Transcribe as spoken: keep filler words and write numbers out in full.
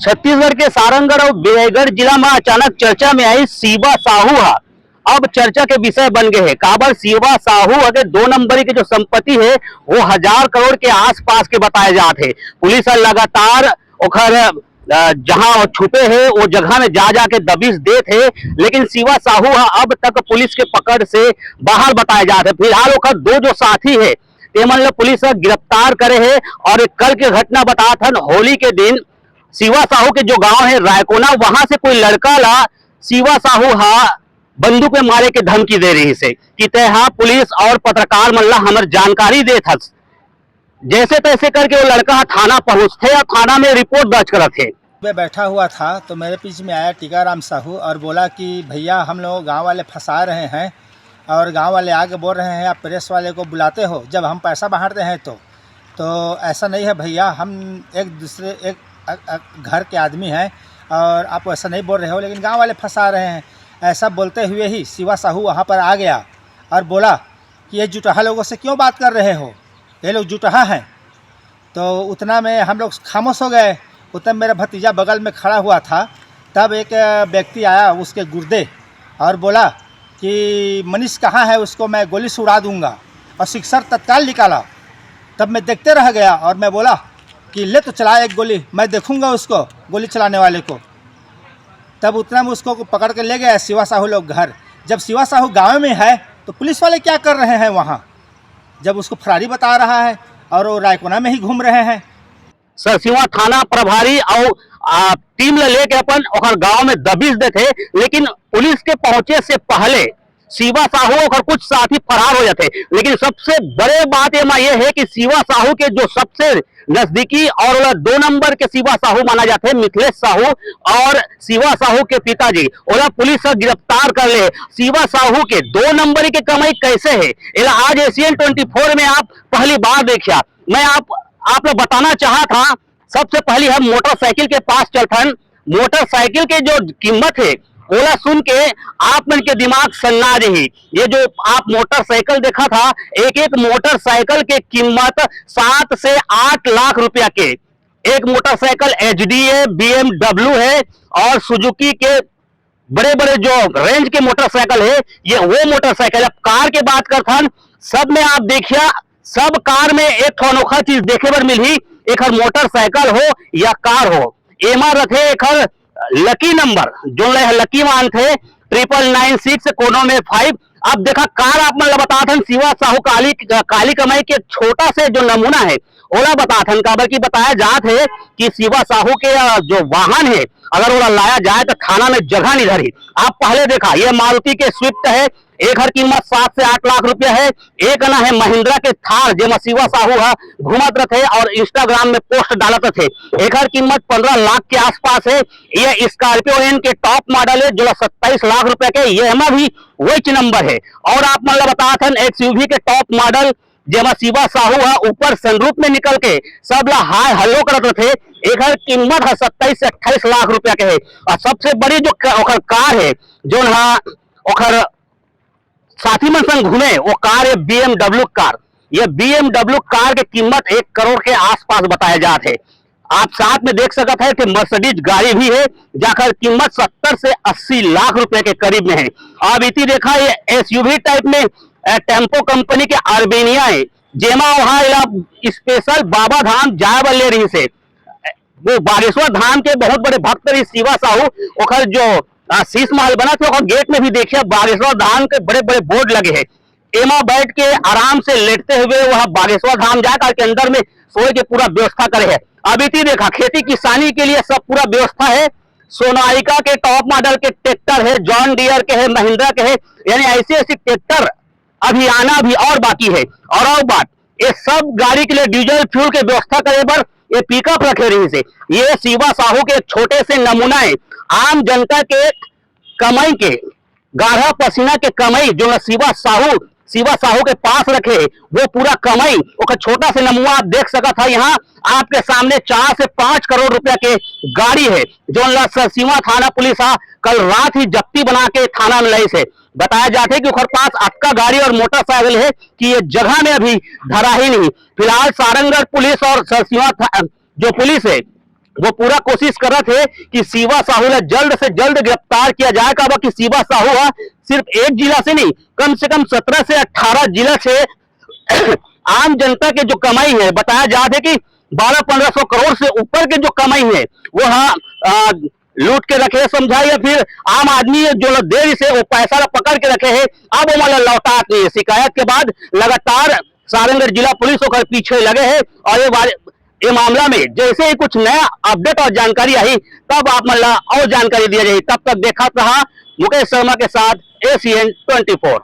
छत्तीसगढ़ के सारंगढ़ अउ बिजयगढ़ जिला म अचानक चर्चा में आई शिवा साहू ह अब चर्चा के विषय बन गए हे। काबर शिवा साहू ह के दो नंबरी के जो संपत्ति हे, वो हजार करोड़ के आसपास के बताए जात हे। पुलिस ह लगातार ओखर, अ, जहां वो छुपे हे, वो जगह में जा जा के दबिश देत हे, लेकिन शिवा साहू ह अब तक पुलिस के पकड़ से बाहर बताए जात हे। फिलहाल ओखर दो जो साथी हे, तेमन ल पुलिस ह गिरफ्तार करे हे। और कल के घटना बतात हन, होली के दिन शिवा साहू के जो गांव हे रायकोना, वहां से कोई लड़का ला शिवा साहू हा बंदूक में मारे के धमकी दे रहिस हे कि तै हा पुलिस और पत्रकार मन ला हमर जानकारी देत हस। जैसे तैसे करके वो लड़का हा थाना पहुंचथे और थाना में रिपोर्ट दर्ज करत हे। मैं बैठा हुआ था तो मेरे बीच में आया टीकाराम साहू और बोला कि भैया, हम लोग गांव वाले फंसा रहे हैं और गांव वाले आके बोल रहे हैं, आप प्रेस वाले को बुलाते हो जब हम पैसा बांटते हैं तो। तो ऐसा नहीं है भैया, हम एक दूसरे, एक अ, अ, घर के आदमी हैं और आप ऐसा नहीं बोल रहे हो, लेकिन गांव वाले फंसा रहे हैं। ऐसा बोलते हुए ही शिवा साहू वहाँ पर आ गया और बोला कि ये जुटहा लोगों से क्यों बात कर रहे हो, ये लोग जुटहा हैं। तो उतना में हम लोग खामोश हो गए। उतना मेरा भतीजा बगल में खड़ा हुआ था, तब एक, अ, व्यक्ति आया उसके गुर्दे और बोला कि मनीष कहाँ है, उसको मैं गोली से उड़ा दूंगा। और सिक्सर तत्काल निकाला। तब मैं देखते रह गया और मैं बोला कि ले तो चला एक गोली, मैं देखूंगा उसको, गोली चलाने वाले को। तब उतना में उसको पकड़ के ले गया शिवा साहू लोग घर। जब शिवा साहू गाँव में है तो पुलिस वाले क्या कर रहे हैं वहाँ, जब उसको फरारी बता रहा है और वो रायकोना में ही घूम रहे हैं। सरसीवा थाना प्रभारी अउ, आ, टीम ल लेके अपन ओकर गांव में दबिश देथे, लेकिन पुलिस के पहुंचे से पहले शिवा साहू ओकर कुछ साथी फरार हो जाथे। लेकिन सबसे बड़े बात एमा ये हे कि शिवा साहू के जो सबसे नजदीकी और ओला दो नंबर के शिवा साहू माना जाथे, मिथिलेश साहू और शिवा साहू के पिताजी, ओला पुलिस ह गिरफ्तार कर ले। शिवा साहू के दो नंबरी के कमाई कैसे हे, एला आज एशियन ट्वेंटी फोर में आप पहली बार देखिया। मैं आप, आप ला बताना चाहत हा, सबसे पहली हम मोटरसाइकिल के पास चलथन। मोटरसाइकिल के जो कीमत हे, ओला सुन के आप मन के दिमाग सन्ना जही। ये जो आप मोटरसाइकिल देखत हा, एक एक मोटरसाइकिल के कीमत सात से आठ लाख रुपया के। एक मोटरसाइकिल एच डी हे, बी एम डब्ल्यू हे और सुजुकी के बड़े बड़े जो रेंज के मोटरसाइकिल हे, ये वो मोटरसाइकिल। अब कार के बात करथन, सब में आप देखिया, सब कार में एक ठो अनोखा चीज देखे बर मिलही। एखर मोटरसाइकिल हो या कार हो, एमा रथे एखर लकी नंबर, जो लकी मानथे, ट्रिपल नाइन सिक्स, कोनो में फाइव। अब देखा, कार आप मन ला बतात हन, शिवा साहू काली, काली कमाई के छोटा से जो नमूना हे, ओला बतात हन, काबर कि बताया जात हे कि शिवा साहू के, अ, जो वाहन हे, अगर ओला लाया जाए तो थाना में जगह नहीं धरी। आप पहले देखा, ये मारुति के स्विफ्ट हे, एखर कीमत सात से आठ लाख रुपया हे। एक अना हे महिंद्रा के थार, जेमा शिवा साहू ह घूमत रथे और Instagram में पोस्ट डालत रथे, एखर कीमत पंद्रह लाख के आसपास हे। ये स्कॉर्पियो एन के टॉप मॉडल हे, जो सत्ताईस लाख रुपया के, ये एमा भी वही नंबर हे। और आप मन ला बतात हन, एक्सयूवी के टॉप मॉडल, जेमा शिवा साहू ह ऊपर सनरूफ में निकल के सब ला हाय हेलो करत रथे, एखर कीमत ह सत्ताईस से अट्ठाईस लाख रुपया के हे। और सबसे बड़ी जो क-, ओखर कार हे, जोन ह ओखर साथी मन संग घूमे, वो कार हे बी एम डब्ल्यू कार। ये बी एम डब्ल्यू कार के कीमत एक करोड़ के आसपास बताया जात हे। आप साथ में देख सकत हे कि मर्सिडीज गाड़ी भी हे, जाकर कीमत सत्तर से अस्सी लाख रुपए के करीब में हे। अब इति देखा, ये एस यू वी टाइप में, अ, टेम्पो कंपनी के अर्बेनिया हे, जेमा वहाँ एला स्पेशल बाबा धाम जाए बर ले रहिस हे। वो बागेश्वर धाम के बहुत बड़े भक्त रहिस शिवा साहू, ओखर जो, अ, शीश महल बनत हे, ओखर गेट में भी देखिए, बागेश्वर धाम के बड़े-बड़े बोर्ड लगे हे। एमा बैठ के आराम से लेटते हुए वह बागेश्वर धाम जाए, काबर के अंदर में सोए के पूरा व्यवस्था करे हे। अब इति देखा, खेती किसानी के लिए सब पूरा व्यवस्था हे। सोनालिका के टॉप मॉडल के ट्रैक्टर हे, जॉन डियर के हे, महिंद्रा के हे, यानी ऐसे ऐसे ट्रैक्टर अभी आना भी और बाकी हे। और और बात, ये सब गाड़ी के लिए डीजल फ्यूल के व्यवस्था करे बर ये पिकअप रखे रहिस हे। ये शिवा साहू के एक छोटे से नमूना हे। आम जनता के कमाई के, गाढ़ा पसीना के कमाई, जो शिवा साहू, शिवा साहू के पास रखे हे, वो पूरा कमाई, ओकर छोटा से नमूना आप देख सकत हा। यहाँ आपके सामने चार से पाँच करोड़ रुपया के गाड़ी हे, जोन ला सरसीवा थाना पुलिस हा कल रात ही जब्ती बना के थाना में लाइस हे। बताया जाथे कि ओकर पास अतका गाड़ी और मोटरसाइकिल हे कि ये जगह में अभी धरा ही नहीं। फिलहाल सारंगढ़ पुलिस और सरसीवा था-, जो पुलिस हे, वो पूरा कोशिश करत हे कि शिवा साहू ला जल्द से जल्द गिरफ्तार किया जाए। काबर कि शिवा साहू ह सिर्फ एक जिला से नहीं, कम से कम सत्रह से अठारह जिला से आम जनता के जो कमाई है, बताया जात हे कि बारह पन्द्रह सौ करोड़ से ऊपर के जो कमाई है, वो ह, आ, लूट के रखे हे, समझा, या फिर आम आदमी जो ल-, देरी से वो पैसा ला पकड़ के रखे हे, अब ओमन ला लौटात नहीं है। शिकायत के बाद लगातार सारंगढ़ जिला पुलिस ओकर पीछे लगे हे और ये बारे, ये मामला में जैसे ही कुछ नया अपडेट और जानकारी आही, तब आप मन ला और जानकारी दिया जाही। तब तक देखत रहा मुकेश शर्मा के साथ एसीएन ट्वेंटी फोर।